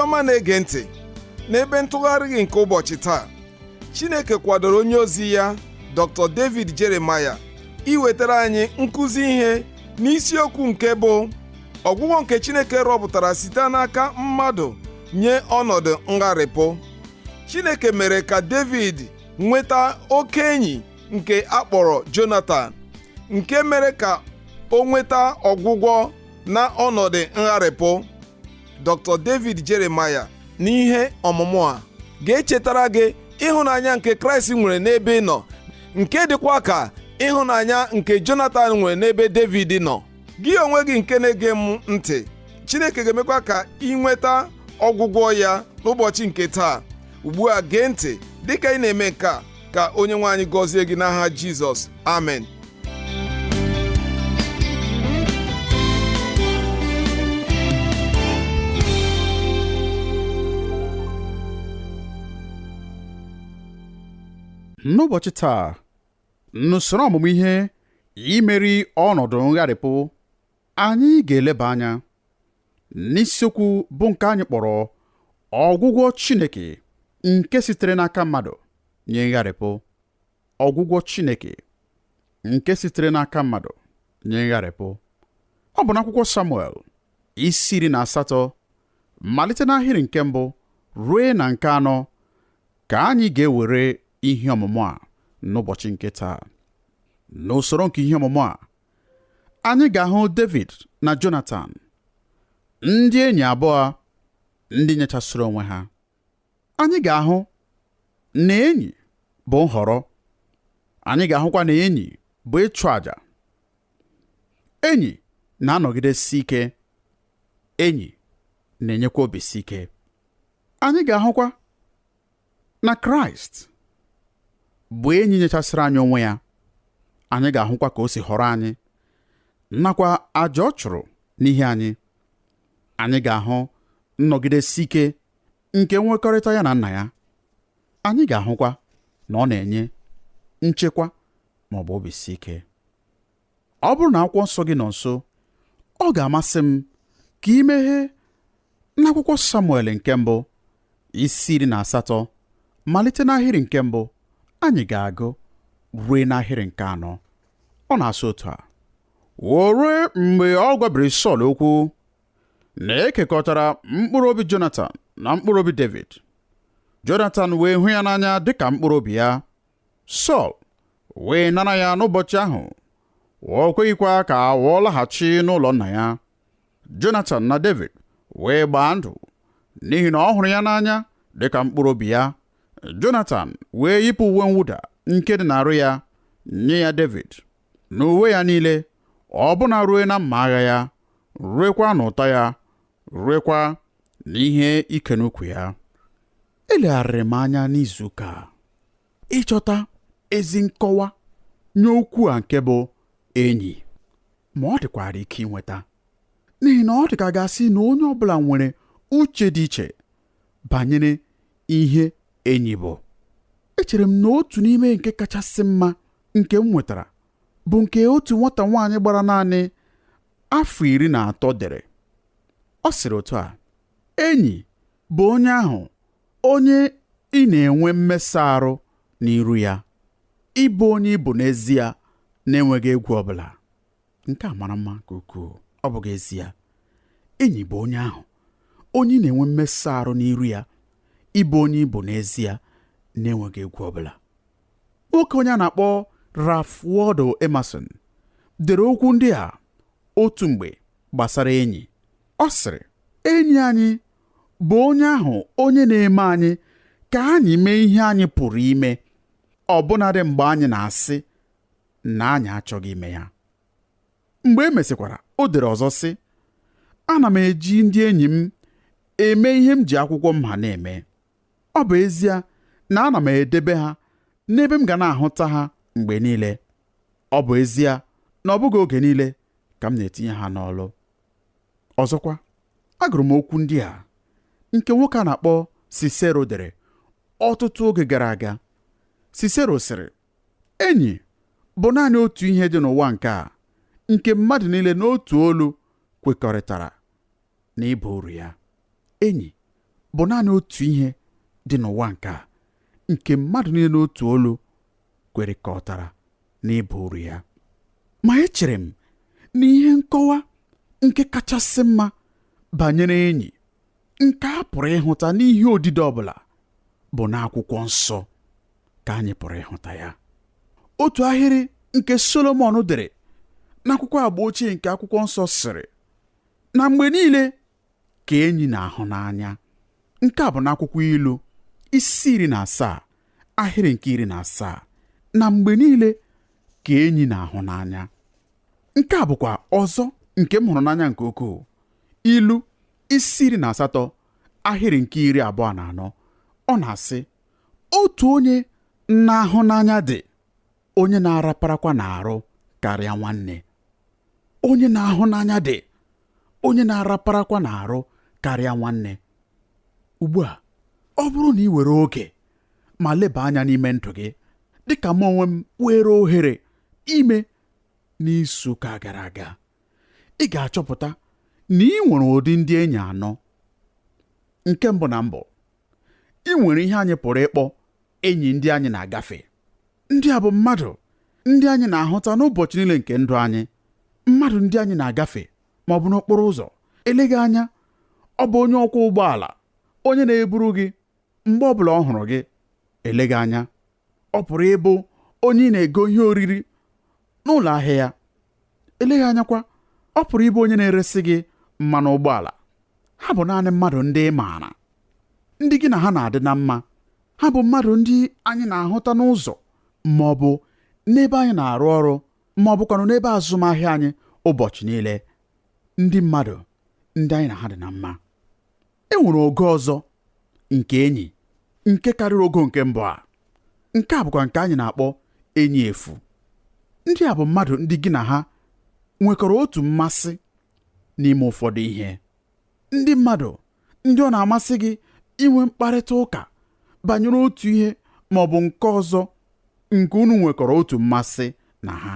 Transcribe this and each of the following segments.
Gị ọma na-ege ntị n'ebe ntụgharị gị nke ụbọchị taa, Chineke kwadoro onye ozi ya Dr. David Jeremiah iwetara anyị nkụzi ihe n'isiokwu nke bụ ọgwụgwọ nke Chineke rọpụtara site n'aka mmadụ nye ọnọdụ ngharịpụ. Chineke mere ka David nweta oke enyi nke a kpọrọ Jonathan, nke mere ka o nweta ọgwụgwọ na ọnọdụ ngharịpụ. Dr. David Jeremiah n'ihe ọmụmụ a ga-echetara gị ịhụnanya nke Kraịst nwere n'ebe ị nọ, nke dịkwa ka ịhụnanya nke Jonathan nwere n'ebe David nọ. Gị onwe gị nke na-ege m ntị, Chineke ga-emekwa ka ị nweta ọgwụgwọ ya n'ụbọchị nke taa. Ugbu a gee ntị dịka ị na-eme nke a, ka onye nwe anyị gọzie gị n'aha Jizọs. Amen. N'ụbọchị taa, n'usoro ọmụmụ ihe imeri ọnọdụ ngharịpụ, anyị ga-eleba anya n'isiokwu bụ nke anyị kpọrọ ọgwụgwọ Chineke nke sitere n'aka mmadụ nye ngharịpụ. Ọgwụgwọ Chineke nke sitere n'aka mmadụ nye ngharịpụ. Ọ bụ n'akwụkwọ Samuel isi 18 malite n'ahịrị nke mbụ rue na nke anọ ka anyị ga-ewere ihe ọmụmụ a n'ụbọchị nke taa. N'usoro nke ihe ọmụmụ a, anyị ga-ahụ David na Jonathan, ndị enyi abụọ ndị nyechasịrị onwe ha. Anyị ga-ahụ na enyi bụ nhọrọ. Anyị ga-ahụkwa na enyi bụ ịchụ àjà. Enyi na-anọgidesi ike. Enyi na-enyekwa obisi ike. Anyị ga-ahụkwa na Kraịst bụ enyi nyechasịrị anyị onwe ya. Anyị ga-ahụkwa ka o si họrọ anyị nakwa àjà ọ chụrụ n'ihi anyị. Anyị ga-ahụ nnọgidesi ike nke nwekọrịta ya na nna ya. Anyị ga-ahụkwa na ọ na-enye nchekwa ma ọ bụ obisi ike. Ọ bụrụ na akwụkwọ nsọ gị nọ nso, ọ ga-amasị m ka ị meghee n'akwụkwọ Samuel nke mbụ isi 18 malite n'ahịrị nke mbụ anyị ga-agụ rue n'ahịrị nke anọ. Ọ na-asụ otu a: O rue mgbe ọ gwabiri Sọl okwu na ekekọtara mkpụrụ obi Jonatan na mkpụrụ obi David. Jonatan wee hụ ya n'anya dịka mkpụrụ obi ya. Sọl wee nara ya n'ụbọchị ahụ, o kweghịkwa ka ọ laghachi n'ụlọ nna ya. Jonatan na David wee gbaa ndụ n'ihi na ọ hụrụ ya n'anya dịka mkpụrụ obi ya. Jonatan wee yipụ uwe mwụda nke dị n'arụ ya nye ya David, na uwe ya niile, ọbụna rue na mma agha ya, ruekwa n'ụta ya, ruekwa n'ihe ike n'ukwu ya. Elegharịrị m anya n'izuụka a ịchọta ezi nkọwa nye okwu a nke bụ enyi, ma ọ dịkwara ike inweta, n'ihi na ọ dị ka ga-asị na onye ọbụla nwere uche dị iche banyere ihe enyi bụ. Echere m na otu n'ime nke kachasị mma nke m nwetara bụ nke otu nwata nwaanyị gbara naanị afọ 13 dere. Ọ sịrị otu a: enyi bụ onye ahụ onye ị na-enwe mmesa arụ n'iru ya, ịbụ onye ị bụ n'ezie na-enweghị egwu ọbụla. Nke a mara mma nke ukwuu. Ọ bụghị ezie? Enyi bụ onye ahụ onye ị na-enwe mmesa arụ n'iru ya, ịbụ onye ị bụ n'ezie na-enweghị egwu ọbụla. Nwoke onye a na-akpọ Ralph Waldo Emerson dere okwu ndị a otu mgbe gbasara enyi. Ọ sịrị, enyi anyị bụ onye ahụ onye na-eme anyị ka anyị mee ihe anyị pụrụ ime, ọbụnadị mgbe anyị na-asị na anyị achọghị ime ya. Mgbe e mesịkwara, o dere ọzọ sị, ana m eji ndị enyi m eme ihe m ji akwụkwọ m ha na-eme. Ọ bụ ezie na ana m edebe ha n'ebe m ga na-ahụta ha mgbe niile. Ọ bụ ezie na ọ bụghị oge niile ka m na-etinye ha n'ọlụ. Ọzọkwa, agụrụ m okwu ndị a nke nwoke a na-akpọ Cicero dere ọtụtụ oge gara aga. Cicero sịrị, enyi bụ naanị otu ihe dị n'ụwa nke a nke mmadụ niile n'otu olu kwekọrịtara na ịba uru ya. Enyi bụ naanị otu ihe dị n'ụwa nke a nke mmadụ niile n'otu olu kwerịkọtara n'ịba uru ya. Ma echere m na ihe nkọwa nke kachasị mma banyere enyi nke a pụrụ ịhụta n'ihe odide ọbụla bụ n'akwụkwọ nsọ ka anyị pụrụ ịhụta ya. Otu ahịrị nke Solomọn dere n'akwụkwọ agba ochie nke akwụkwọ nsọ sịrị na mgbe niile ka enyi na-ahụ n'anya. Nke a bụ n'akwụkwọ ilu isi 17 ahịrị nke 17. Na mgbe niile ka enyi na-ahụ n'anya. Nke a bụkwa ọzọ nke m hụrụ n'anya nke ukwuu. Ilu isi 18 ahịrị nke 24. Ọ na-asị, otu onye na-ahụ n'anya dị, onye na-araparakwa n'arụ karịa nwanne. Onye na-ahụ n'anya dị, onye na-araparakwa n'arụ karịa nwanne. Ugbu a, ọ bụrụ na ị were oge ma leba anya n'ime ndụ gị, dịka mụ onwe m were ohere ime n'izu ụka gara aga, ị ga-achọpụta na ị nwere ụdị ndị enyi anọ. Nke mbụ na mbụ, ị nwere ihe anyị pụrụ ịkpọ enyi ndị anyị na-agafe. Ndị a bụ mmadụ ndị anyị na-ahụta n'ụbọchị niile nke ndụ anyị, mmadụ ndị anyị na-agafe ma ọ bụ n'okporo ụzọ. Eleghị anya ọ bụ onye ọkwọ ụgbọala, onye na-eburu gị mgbe ọbụla ọ hụrụ gị. Eleghị anya ọ pụrụ ịbụ onye ị na-ego ihe oriri n'ụlọ ahịa ya. Eleghị anya kwa ọ pụrụ ịbụ onye na-eresi gị mmanụ ụgbọala. Ha bụ naanị mmadụ ndị ị maara, ndị gị na ha na-adị na mma. Ha bụ mmadụ ndị anyị na-ahụta n'ụzọ ma ọ bụ n'ebe anyị na-arụ ọrụ ma ọ bụkwanụ n'ebe azụmahịa anyị ụbọchị niile. Ndị mmadụ ndị anyị na ha dị na mma. E nwere ogo ọzọ nke enyi nke karịrị ogo nke mbụ a. Nke a bụkwa nke anyị na-akpọ enyi efu. Ndị a bụ mmadụ ndị gị na ha nwekọrọ otu mmasị n'ime ụfọdụ ihe. Ndị mmadụ ndị ọ na-amasị gị inwe mkparịta ụka banyere otu ihe ma ọ bụ nke ọzọ nke unu nwekọrọ otu mmasị na ha.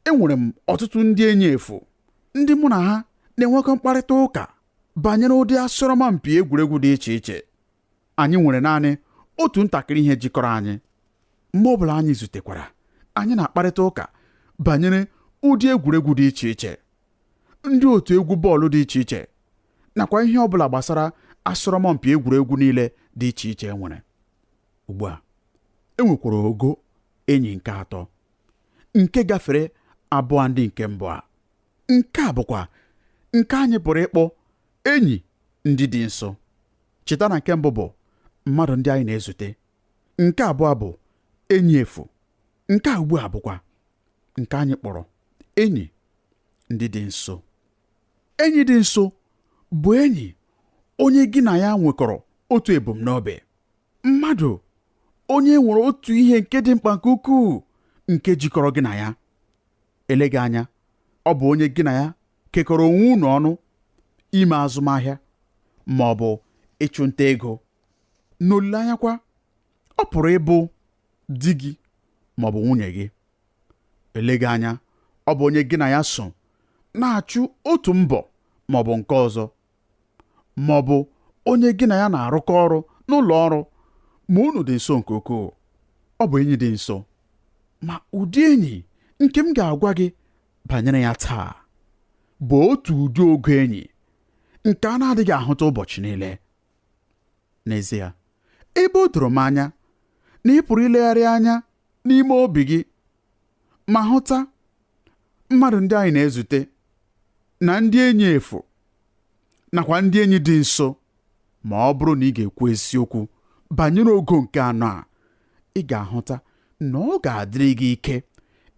Enwere m ọtụtụ ndị enyi efu ndị mụ na ha na-enwekọ mkparịta ụka banyere ụdị asọrọmpi egwuregwu dị iche iche. Anyị nwere naanị otu ntakịrị ihe jikọrọ anyị. Mgbe ọbụla anyị zutekwara, anyị na-akparịta ụka banyere ụdị egwuregwu dị iche iche, ndị otu egwu bọọlụ dị iche iche, nakwa ihe ọbụla gbasara asọrọmpi egwuregwu niile dị iche iche e nwere. Ugbu a, e nwekwara ogo enyi nke atọ nke gafere abụọ ndị nke mbụ a. Nke a bụkwa nke anyị pụrụ ịkpọ enyi ndị dị nso. Cheta na nke mbụ bụ mmadụ ndị anyị na-ezute. Nke abụọ bụ enyi efu. Nke a ugbu a bụkwa nke anyị kpọrọ enyi ndị dị nso. Enyi dị nso bụ enyi onye gị na ya nwekọrọ otu ebumnobi, mmadụ onye nwere otu ihe nke dị mkpa nke ukwuu nke jikọrọ gị na ya. Eleghị anya ọ bụ onye gị na ya kekọrọ onwe unu ọnụ ime azụmahịa ma ọ bụ ịchụ nta ego. N'olileanya kwa, ọ pụrụ ịbụ di gị ma ọ bụ nwunye gị. Eleghị anya ọ bụ onye gị na ya so na-achụ otu mbọ ma ọ bụ nke ọzọ, ma ọ bụ onye gị na ya na-arụkọ ọrụ n'ụlọ ọrụ ma unu dị nso nke ukwuu. Ọ bụ enyi dị nso. Ma ụdị enyi nke m ga-agwa gị banyere ya taa bụ otu ụdị ogo enyi nke a na-adịghị ahụta ụbọchị niile. N'ezie, ebe o doro m anya na ị pụrụ ilegharị anya n'ime obi gị ma hụta mmadụ ndị anyị na-ezute na ndị enyi efu nakwa ndị enyi dị nso, ma ọ bụrụ na ị ga-ekwu eziokwu banyere ogo nke anọ a, ị ga-ahụta na ọ ga-adịrị gị ike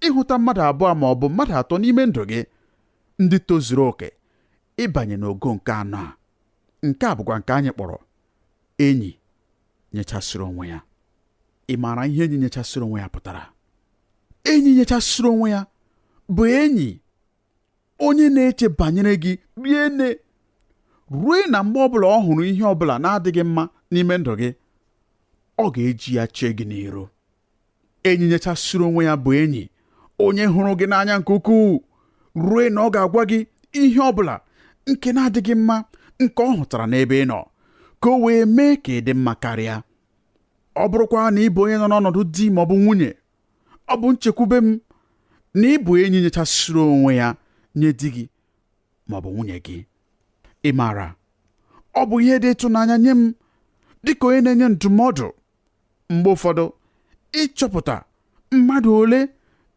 ịhụta mmadụ abụọ ma ọ bụ mmadụ atọ n'ime ndụ gị ndị tozuru oke ịbanye n'ogo nke anọ a. Nke a bụkwa nke anyị kpọrọ enyi nyechasịrị onwe ya. Ị maara ihe enyi nyechasịrị onwe ya pụtara? Enyi nyechasịrị onwe ya bụ enyi onye na-eche banyere gị rie nne rue na mgbe ọbụla ọ hụrụ ihe ọbụla na-adịghị mma n'ime ndụ gị, ọ ga-eji ya chee gị n'iru. Enyi nyechasịrị onwe ya bụ enyi onye hụrụ gị n'anya nke ukwuu rue na ọ ga-agwa gị ihe ọbụla nke na-adịghị mma nke ọ hụtara n'ebe ị nọ, ka o wee mee ka ị dị mma karịa. Ọ bụrụkwa na ị bụ onye nọ n'ọnọdụ di ma ọ bụ nwunye, ọ bụ nchekwube m na ị bụ enyi nyechasịrị onwe ya nye di gị ma ọ bụ nwunye gị. Ị maara, ọ bụ ihe dị ịtụnanya nye m dịka onye na-enye ndụmọdụ mgbe ụfọdụ ịchọpụta mmadụ ole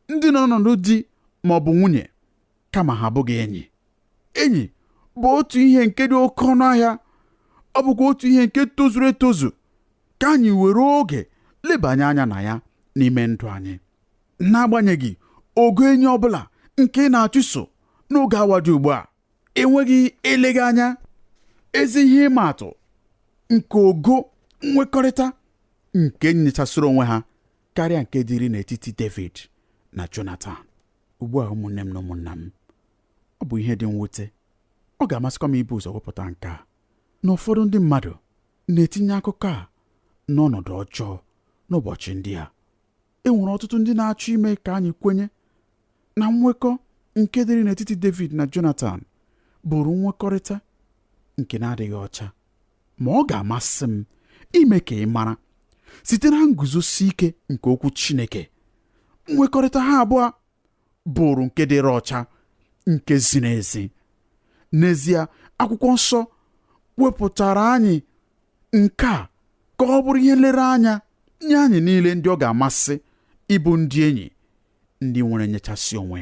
ndị nọ n'ọnọdụ di ma ọ bụ nwunye kama ha abụghị enyi. Enyi bụ otu ihe nke dị oke ọnụ ahịa, ọ bụkwa otu ihe nke tozuru etozu ka anyị were oge lebanye anya na ya n'ime ndụ anyị. N'agbanyeghị ogo enyi ọbụla nke ị na-achụso n'oge awa dị ugbu a, enweghị eleghị anya ezi ihe ịma atụ nke ogo nwekọrịta nke nyechasịrị onwe ha karịa nke dịrị n'etiti David na Jonathan. Ugbu a, ụmụnne m na ụmụnna m, ọ bụ ihe dị mwute. Ọ ga-amasịkwa m ibu ụzọ wepụta nke a na ụfọdụ ndị mmadụ na-etinye akụkọ a n'ọnọdụ ọjọọ n'ụbọchị ndị a. E nwere ọtụtụ ndị na-achọ ime ka anyị kwenye na nwekọ nke dịrị n'etiti David na Jonathan bụrụ nwekọrịta nke na-adịghị ọcha. Ma ọ ga-amasị m ime ka ị mara site na nguzosi ike nke okwu Chineke, nwekọrịta ha abụọ bụrụ nke dịrị ọcha, nke ziri ezi. N'ezie, akwụkwọ nsọ wepụtara anyị nke a ka ọ bụrụ ihe nlereanya nye anyị niile ndị ọ ga-amasị ịbụ ndị enyi ndị nwere nyechasị onwe.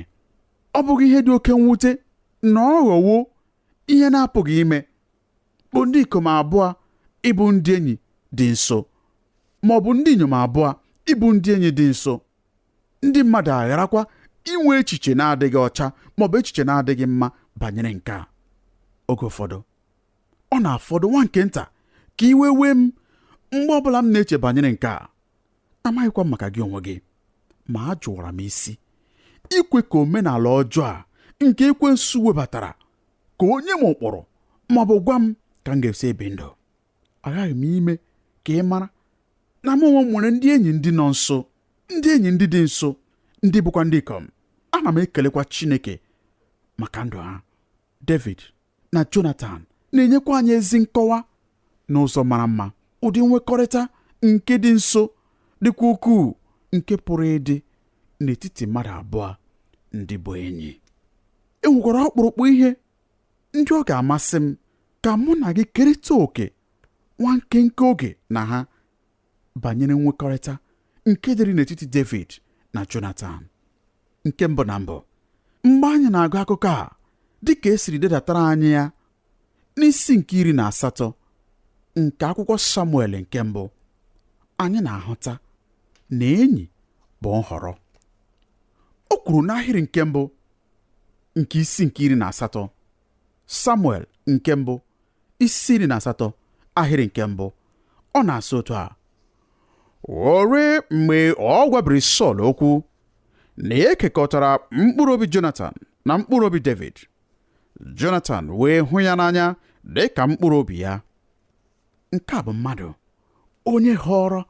Ọ bụghị ihe dị oke mwute na ọ ghọwo ihe na-apụghị ime bụ ndị ikom abụọ ịbụ ndị enyi dị nso, ma ọ bụ ndị inyom abụọ ịbụ ndị enyi dị nso, ndị mmadụ agharakwa inwe echiche na-adịghị ọcha ma ọ bụ echiche na-adịghị mma banyere nke a. Oge ụfọdụ ọ na-afọdụ nwa nke nta ka iwe wee m mgbe ọbụla m na-eche banyere nke a. Amaghịkwa m maka gị onwe gị, ma a jụwara m isi ikwe ka omenala ọjọọ a nke ekwensu webatara ka onye m ụkpụrụ ma ọ bụ gwa m ka m ga-esi ebi ndụ. Aghaghị m ime ka ị mara na mụ onwe m nwere ndị enyi ndị nọ nso, ndị enyi ndị dị nso, ndị bụkwa ndị ikom. Ana m ekelekwa Chineke maka ndụ ha. David na Jonathan na-enyekwa anyị ezi nkọwa n'ụzọ mara mma ụdị nwekọrịta nke dị nso dịkwa ukwuu nke pụrụ ịdị n'etiti mmadụ abụọ ndị bụ enyi. E nwekwara ọkpụrụkpụ ihe ndị ọ ga-amasị m ka mụ na gị kerịta òkè nwa nkenke oge na ha banyere nwekọrịta nke dịrị n'etiti David na Jonathan. Nke mbụ na mbụ, mgbe anyị na-agụ akụkọ a dịka e siri dedatara anyị ya n'isi nke 18 nke akwụkwọ Samuel nke mbụ, anyị na-ahụta na enyi bụ nhọrọ. O kwuru n'ahịrị nke mbụ nke isi nke 18, Samuel nke mbụ isi 18 ahịrị nke mbụ, ọ na-asị otu a: o rue mgbe ọ gwabiri Sọl okwu na e kekọtara mkpụrụ obi Jonatan na mkpụrụ obi David. Jonatan wee hụ ya n'anya dị ka mkpụrụ obi ya. Nke a bụ mmadụ onye họrọ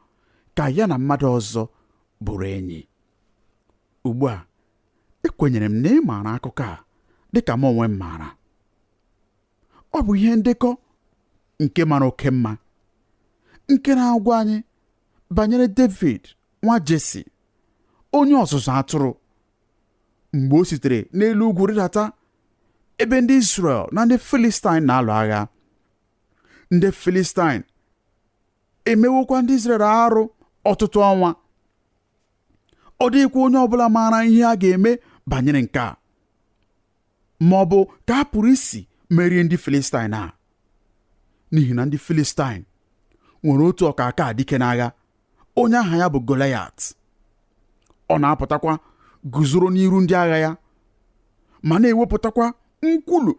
ka ya na mmadụ ọzọ bụrụ enyi. Ugbu a, ekwenyere m na ị maara akụkọ a dịka m onwe m maara. Ọ bụ ihe ndekọ nke mara oke mma, nke na-agwa anyị banyere David nwa Jesi, onye ọzụzụ atụrụ, mgbe o sitere n'elu ugwu rịdata ebe ndị Izrel na ndị Filistin na-alụ agha. Ndị Filistin emewokwa ndị Izrel arụ ọtụtụ ọnwa. Ọ dịghịkwa onye ọbụla maara ihe a ga-eme banyere nke a, ma ọ bụ ka a pụrụ isi merie ndị Filistin a, n'ihi na ndị Filistin nwere otu ọkaka dike n'agha, onye aha ya bụ Goliat. Ọ na-apụtakwa guzoro n'iru ndị agha ya ma na-ewepụtakwa nkwulu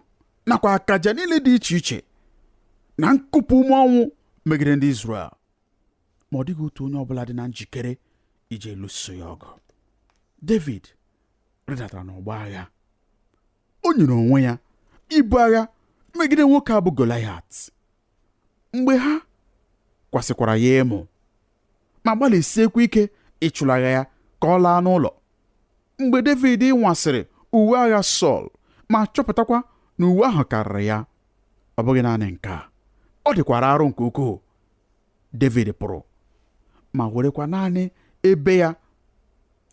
nakwa akaja niile dị iche iche na nkụpụ ume ọnwụ megide ndị Izrel. Ma ọ dịghị otu onye ọbụla dị na njikere ije lụso ya ọgụ. David rịdatara n'ọgbọ agha. O nyere onwe ya ibu agha megide nwoke a bụ Goliat. Mgbe ha kwasịkwara ya emo ma gbalịsiekwa ike ịchụlaga ya ka ọ laa n'ụlọ. Mgbe David nwasịrị uwe agha Sọl ma chọpụtakwa na uwe ahụ karịrị ya, ọ bụghị naanị nke a, Ọ dịkwara arụ nke ukwuu. David pụrụ ma werekwa naanị ebe ya,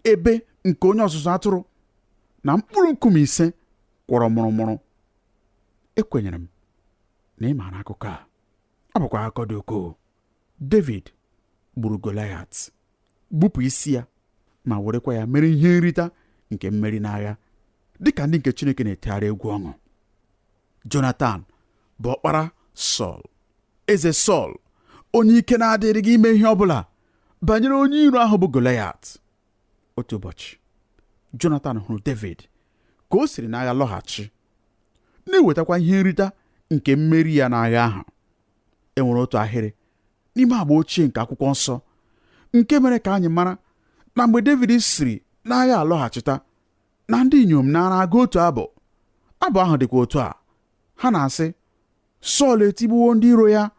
ebe nke onye ọzụzụ atụrụ na mkpụrụ nkume ise kwọrọ mụrụmụrụ. Ekwenyere m na ị maara akụkọ a. Ọ bụkwa akụkọ dị ukwuu. David gburu Goliat, gbupụ isi ya ma werekwa ya mere ihe nrita nke mmeri n'agha, dịka ndị nke Chineke na-etegharị egwu ọṅụ. Jonatan bụ ọkpara Sọl, eze Sọl, onye ike na-adịrị gị ime ihe ọ bụla banyere onye iro ahụ bụ Goliat. Otu ụbọchị, Jonatan hụrụ David ka o siri n'agha lọghachi, na-ewetakwa ihe nrita nke mmeri ya n'agha ahụ. E nwere otu ahịrị n'ime agba ochie nke akwụkwọ nsọ nke mere ka anyị mara na mgbe David siri n'agha alọghachita, na ndị inyom nara agụ otu abụ. Abụ ahụ dịkwa otu a. Ha na-asị, Sọl etigbuwo ndị iro ya,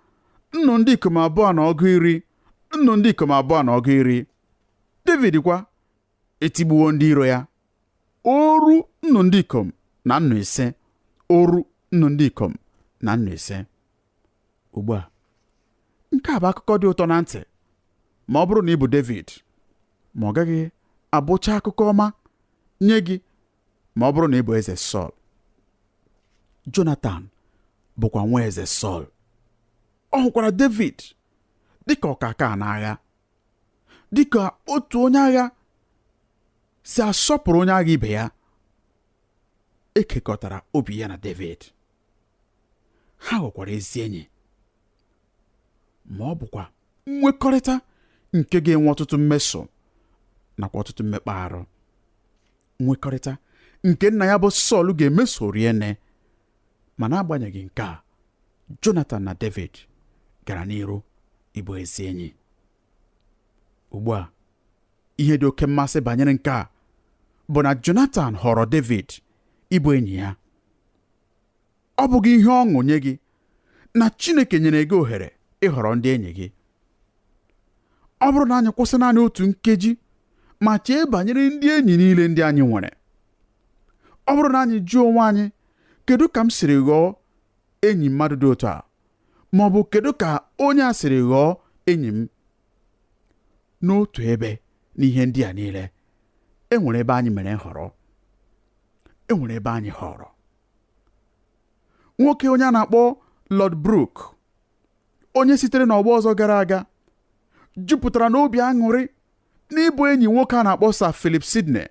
nnu ndị ikom 20, nnu ndị ikom 20. David kwa etigbuwo ndị iro ya, oru nnu ndị ikom na 5, oru nnu ndị ikom na 5. Ugbu a, nke a bụ akụkọ dị ụtọ na ntị ma ọ bụrụ na ị bụ David, ma ọ gaghị abụcha akụkọ ọma nye gị ma ọ bụrụ na ị bụ eze Sọl. Jonatan bụkwa nwa eze Sọl. Ọ hụkwara David dịka ọkaka n'agha, dịka otu onye agha si asọpụrụ onye agha ibe ya. Ekekọtara obi ya na David, ha ghọkwara ezi enyi. Ma ọ bụkwa nwekọrịta nke ga-enwe ọtụtụ mmeso nakwa ọtụtụ mmekpa arụ, nwekọrịta nke nna ya bụ Sọl ga-emeso rienne. Ma n'agbanyeghị nke a, Jonatan na David gara n'iru ịbụ ezi enyi. Ugbu a, ihe dị oke mmasị banyere nke a bụ na Jonatan họrọ David ịbụ enyi ya. Ọ bụghị ihe ọṅụ nye gị na Chineke nyere gị ohere ịhọrọ ndị enyi gị? Ọ bụrụ na anyị kwụsị naanị otu nkeji ma chee banyere ndị enyi niile ndị anyị nwere, ọ bụrụ na anyị jụọ onwe anyị, kedu ka m siri ghọọ enyi mmadụ dị otu a, ma ọ bụ kedu ka onye a siri ghọọ enyi m? N'otu ebe n'ihe ndị a niile, e nwere ebe anyị mere nhọrọ, e nwere ebe anyị họrọ. Nwoke onye a na-akpọ Lord Brooke, onye sitere n'ọgbọ ọzọ gara aga, jupụtara n'obi aṅụrị n'ịbụ enyi nwoke a na-akpọ Sir Philip Sidney,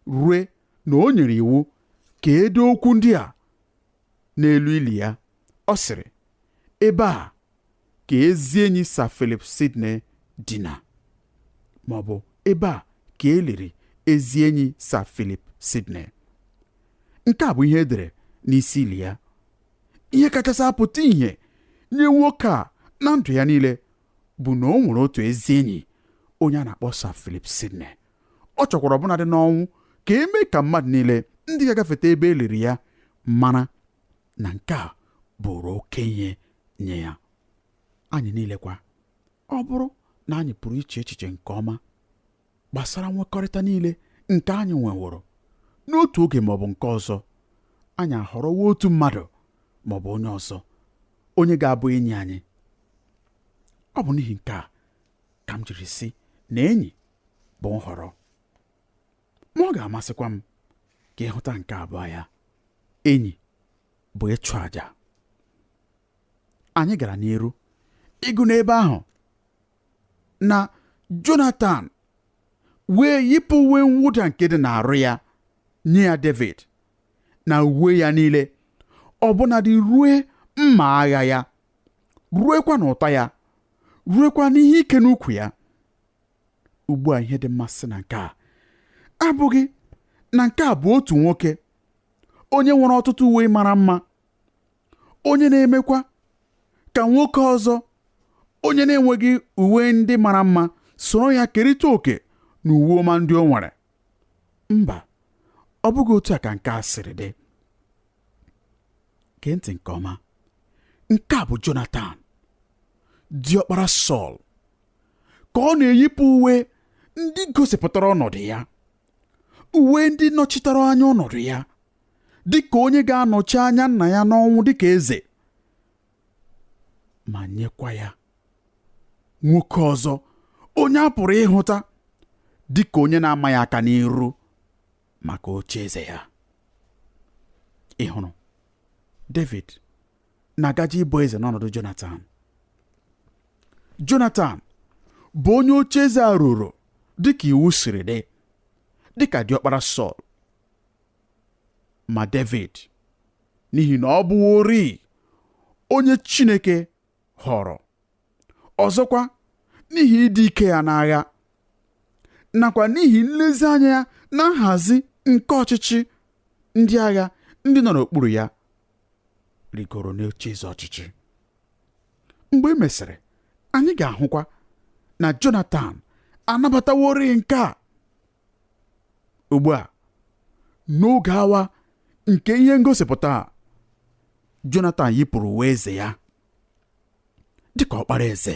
rue na o nyere iwu ka e dee okwu ndị a n'elu ili ya. Ọ sịrị, ebe a ka ezi enyi Sir Philip Sidney dina, ma ọ bụ ebe a ka e liri ezi enyi Sir Philip Sidney. Nke a bụ ihe edere n'isi ili ya. Ihe kachasị apụta ìhè nye nwoke a na ndụ ya niile bụ na o nwere otu ezi enyi onye a na-akpọ Sir Philip Sidney. Ọ chọkwara ọbụnadị n'ọnwụ ka e mee ka mmadụ niile ndị ga-agafete ebe e liri ya mara na nke a bụrụ oke ihe nye ya. Anyị niile kwa, ọ bụrụ na anyị pụrụ iche echiche nke ọma gbasara nwekọrịta niile nke anyị nweworo n'otu oge maọbụ nke ọzọ, anyị ahọrọwo otu mmadụ maọbụ onye ọzọ onye ga-abụ enyi anyị. Ọ bụ n'ihi nke a ka m jiri sị na enyi bụ nhọrọ. Ma ọ ga-amasịkwa m ka ịhụta nke abụọ ya, enyi bụ ịchụ àjà. Anyị gara n'iru ịgụ n'ebe ahụ na Jonatan wee yipụ uwe mwụda nke dị n'arụ ya nye ya David na uwe ya niile, ọbụnadị rue mma agha ya, ruekwa n'ụta ya, ruekwa n'ihe ike n'ukwu ya. Ugbu a, ihe dị mmasị na nke a abụghị na nke a bụ otu nwoke onye nwere ọtụtụ uwe mara mma, onye na-emekwa ka nwoke ọzọ onye na-enweghị uwe ndị mara mma soro ya kerịta òkè na uwe ọma ndị o nwere. Mba, ọ bụghị otu a ka nke a siri dị. Gee ntị nke ọma. Nke a bụ Jonatan, diọkpara Sọl, ka ọ na-eyipụ uwe ndị gosipụtara ọnọdụ ya, uwe ndị nọchitere anya ọnọdụ ya dịka onye ga-anọchi anya nna ya n'ọnwụ dịka eze. Ma nyekwa ya nwoke ọzọ onye a pụrụ ịhụta dị ka onye na-amaghị aka n'iru maka ocheeze ya. Ị hụrụ, David na-agaje ịbụ eze n'ọnọdụ Jonatan. Jonatan bụ onye ocheeze a ruru dịka iwu siri dị, dịka diọkpara Sọl. Ma David, n'ihi na ọ bụworị onye Chineke họrọ, ọzọkwa n'ihi ịdị ike ya n'agha nakwa n'ihi nlezianya ya na nhazi nke ọchịchị ndị agha ndị nọ n'okpuru ya, rigoro n'ocheeze ọchịchị. Mgbe e mesịrị, anyị ga-ahụkwa na Jonatan anabataworị nke a. Ugbu a, n'oge awa nke ihe ngosipụta a, Jonatan yipụrụ uwe eze ya dịka ọkpara eze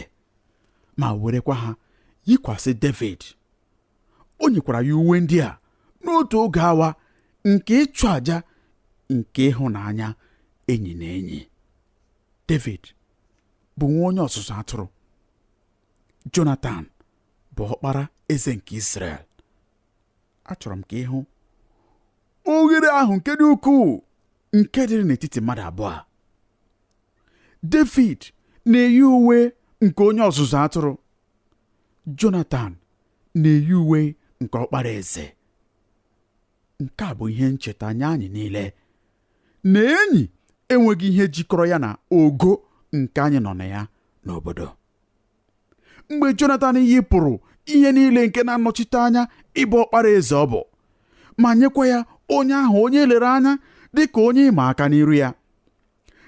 ma werekwa ha yikwasị David. O nyekwara ya uwe ndị a n'otu oge awa nke ịchụ àjà nke ịhụnanya enyi na enyi. David bụ nwa onye ọzụzụ atụrụ. Jonatan bụ ọkpara eze nke Izrel. Achọrọ m ka ị hụ oghere ahụ nke dị ukwuu nke dịrị n'etiti mmadụ abụọ a. David na-eyi uwe nke onye ọzụzụ atụrụ. Jonatan na-eyi uwe nke ọkpara eze. Nke a bụ ihe ncheta nye anyị niile na enyi enweghị ihe jikọrọ ya na ogo nke anyị nọ na ya n'obodo. Mgbe Jonatan yipụrụ ihe niile nke na-anọchite anya ịbụ ọkpara eze ọ bụ, ma nyekwa ya onye ahụ onye lere anya dị ka onye ịma aka n'iru ya,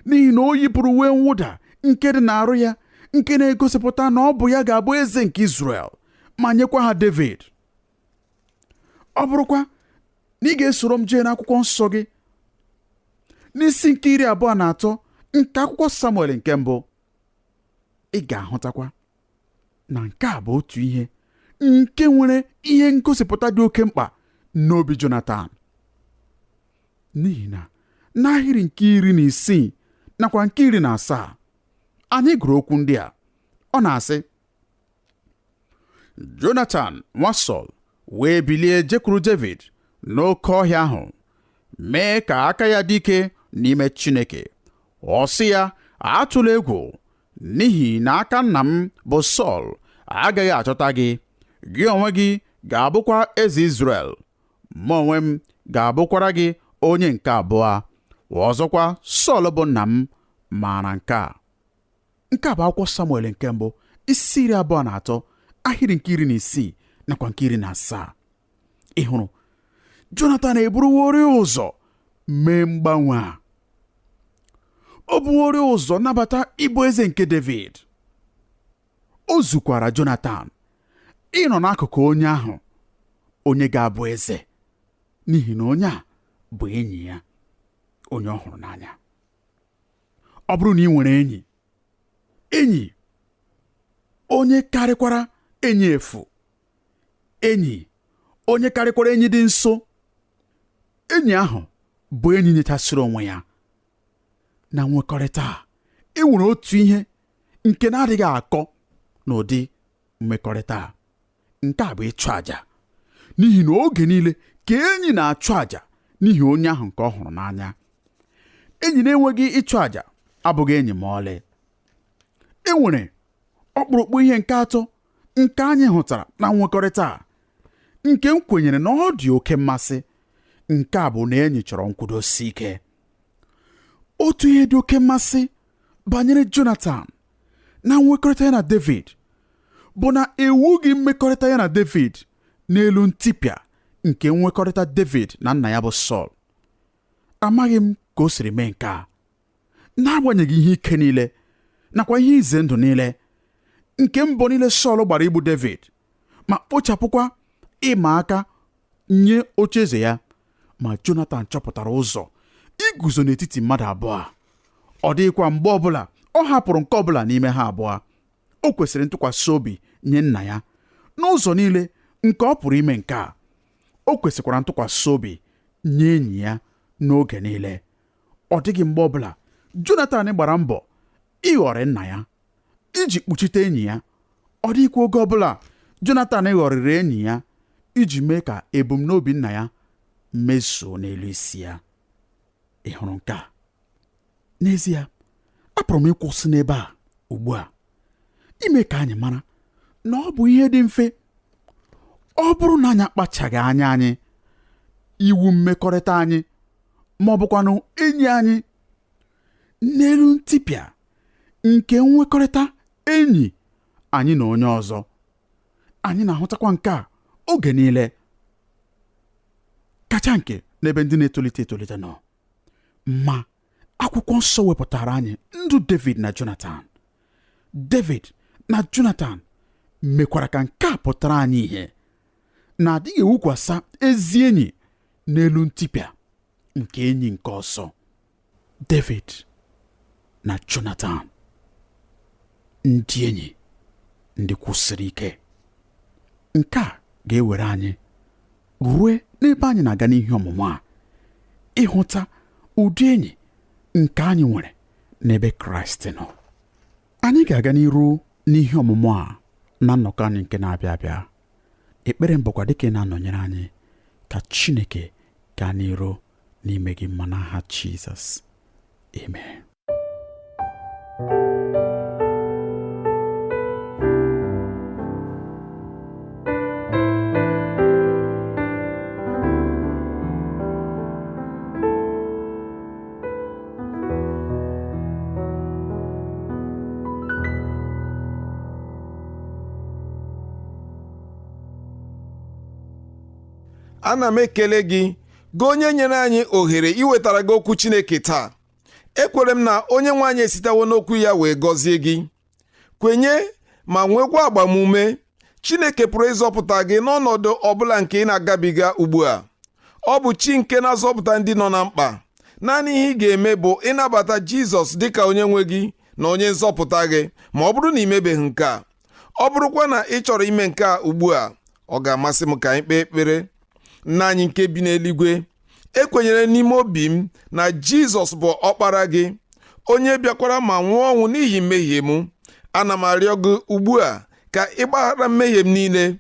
n'ihi na o yipụrụ uwe mwụda nke dị n'arụ ya nke na-egosipụta na ọ bụ ya ga-abụ eze nke Izrel, ma nyekwa ha David. Ọ bụrụkwa na ị ga-esoro m jee n'akwụkwọ nsọ gị n'isi nke 23 nke akwụkwọ Samuel nke mbụ, ị ga-ahụtakwa na nke a bụ otu ihe nke nwere ihe ngosipụta dị oke mkpa n'obi Jonatan, n'ihi na n'ahịrị nke 16 nakwa nke 17 anyị gụrụ okwu ndị a. Ọ na-asị, Jonatan nwa Sọl wee bilie jekwuru David n'oke ọhịa ahụ, mee ka aka ya dị ike n'ime Chineke. Ọ sị ya, atụla egwu, n'ihi na aka nna m bụ Sọl agaghị achọta gị, gị onwe gị ga-abụkwa eze Izrel, mụ onwe m ga-abụkwara gị onye nke abụọ. Ọzọkwa, Sọl bụ nna m maara nke a. Nke a bụ akwụkwọ Samuel nke mbụ isi 23 ahịrị nke 16 nakwa nke 17. Ị hụrụ, Jonatan eburuworị ụzọ mee mgbanwe a. O buworị ụzọ nabata ịbụ eze nke David. O zukwara Jonatan ịnọ n'akụkụ onye ahụ onye ga-abụ eze, n'ihi na onye a bụ enyi ya, onye ọ hụrụ n'anya. Ọ bụrụ na ị nwere enyi, enyi onye karịkwara enyi efu, enyi onye karịkwara enyi dị nso, enyi ahụ bụ enyi nyechasịrị onwe ya. Na nwekọrịta a, e nwere otu ihe nke na-adịghị akọ n'ụdị mmekọrịta a. Nke a bụ ịchụ àjà, n'ihi na oge niile ka enyi na-achụ àjà n'ihi onye ahụ nke ọ hụrụ n'anya. Enyi na-enweghị ịchụ àjà abụghị enyi ma ọlị. E nwere ọkpụrụkpụ ihe nke atọ nke anyị hụtara na nwekọrịta a, nke m kwenyere na ọ dị oke mmasị. Nke a bụ na enyi chọrọ nkwudosi ike. Otu ihe dị oke mmasị banyere Jonatan na nwekọrịta ya na David bụ na ewughị mmekọrịta ya na David n'elu ntipịa nke nwekọrịta David na nna ya bụ Sọl. Amaghị m ka o siri mee nke a, n'agbanyeghị ihe ike niile nakwa ihe ize ndụ niile nke mbọ niile Sọl gbara igbu David ma kpochapụkwa ịma aka nye ocheeze ya. Ma Jonatan chọpụtara ụzọ iguzo n'etiti mmadụ abụọ a. Ọ dịghịkwa mgbe ọbụla ọ hapụrụ nke ọbụla n'ime ha abụọ. O kwesịrị ntụkwasị obi nye nna ya n'ụzọ niile nke ọ pụrụ ime nke a. O kwesịkwara ntụkwasị obi nye enyi ya n'oge niile. Ọ dịghị mgbe ọbụla Jonatan gbara mbọ ịghọrị nna ya iji kpuchite enyi ya. Ọ dịghịkwa oge ọbụla Jonatan ghọrịrị enyi ya iji mee ka ebumnobi nna ya mezuo n'elu isi ya. Ị hụrụ nke a? N'ezie, apụrụ m ịkwụsị n'ebe a ugbu a ime ka anyị mara na ọ bụ ihe dị mfe ọ bụrụ na anyị akpachaghị anya anyị iwu mmekọrịta anyị ma ọ bụkwanụ enyi anyị n'elu ntipịa nke nwekọrịta enyi anyị na onye ọzọ. Anyị na-ahụtakwa nke a oge niile, kacha nke n'ebe ndị na-etolite etolite nọ. Ma akwụkwọ nsọ wepụtara anyị ndụ David na Jonatan. David na Jonatan mekwara ka nke a pụtara anyị ihe na adịghị ewukwasa ezi enyi n'elu ntipịa nke enyi nke ọzọ. David na Jonatan, ndị enyi ndị kwụsịrị ike. Nke a ga-ewere anyị rue n'ebe anyị na-aga n'ihe ọmụmụ a, ịhụta ụdị enyi nke anyị nwere n'ebe Kraịst nọ. Anyị ga-aga n'iru n'ihe ọmụmụ a na nnọkọ anyị nke na-abịa abịa. Ekpere m bụkwa dịka ị na-anọnyere anyị, ka Chineke gaa n'iru n'ime gị mma n'aha Jizọs. Amen. Ana m ekele gị, gị onye nyere anyị ohere iwetara gị okwu Chineke taa. Ekwere m na onye nwe anyị esitewo n'okwu ya wee gọzie gị. Kwenye ma nwekwa agbamume. Chineke pụrụ ịzọpụta gị n'ọnọdụ ọbụla nke ị na-agabiga ugbu a. Ọ bụ chi nke na-azọpụta ndị nọ na mkpa. Naanị ihe ị ga-eme bụ ịnabata Jizọs dịka onye nwe gị na onye nzọpụta gị, ma ọ bụrụ na ị mebeghị nke a. Ọ bụrụkwa na ị chọrọ ime nke a ugbu a, ọ ga-amasị m ka anyị kpee ekpere. Nna anyị nke bi n'eluigwe, ekwenyere n'ime obi m na Jizọs bụ ọkpara gị, onye bịakwara ma nwụọ ọnwụ n'ihi mmehie m. Ana m arịọ gị ugbu a ka ị gbaghara mmehie m niile.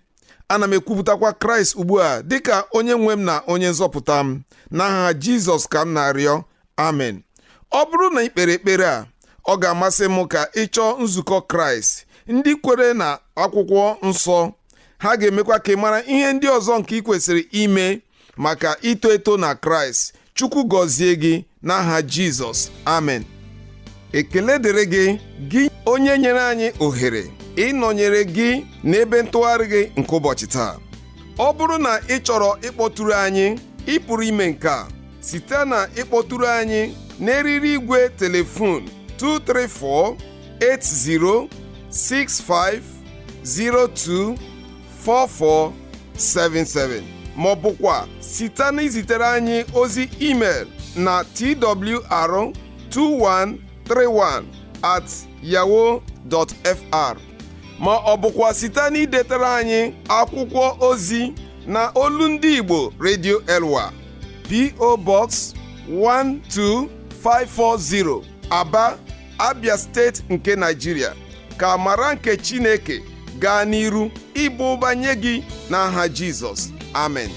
Ana m ekwupụtakwa Kraịst ugbu a dịka onye nwe m na onye nzọpụta m. N'aha Jizọs ka m na-arịọ, amen. Ọ bụrụ na ị kpere ekpere a, ọ ga-amasị m ka ị chọọ nzukọ Kraịst ndị kwere na akwụkwọ nsọ. Ha ga-emekwa ka ị mara ihe ndị ọzọ nke ị kwesịrị ime maka ito eto na Kraịst. Chukwu gọzie gị n'aha Jizọs, amen. Ekele dịrị gị, gị onye nyere anyị ohere ịnọnyere gị n'ebe ntụgharị gị nke ụbọchị taa. Ọ bụrụ na ị chọrọ ịkpọtụrụ anyị, ị pụrụ ime nke a site na ịkpọtụrụ anyị n'eriri igwe telefon 234 80 65 02 44 77, ma ọ bụkwa site na izitere anyị ozi email na twr2131@yahoo.fr, ma ọ bụkwa site na idetere anyị akwụkwọ ozi na Olu Ndị Igbo Radio Elwa, P.O. Box 12540, Aba, Abia Steeti nke Nigeria. Ka amara nke Chineke gaa n'iru ịba ụba nye gị n'aha Jizọs, amen.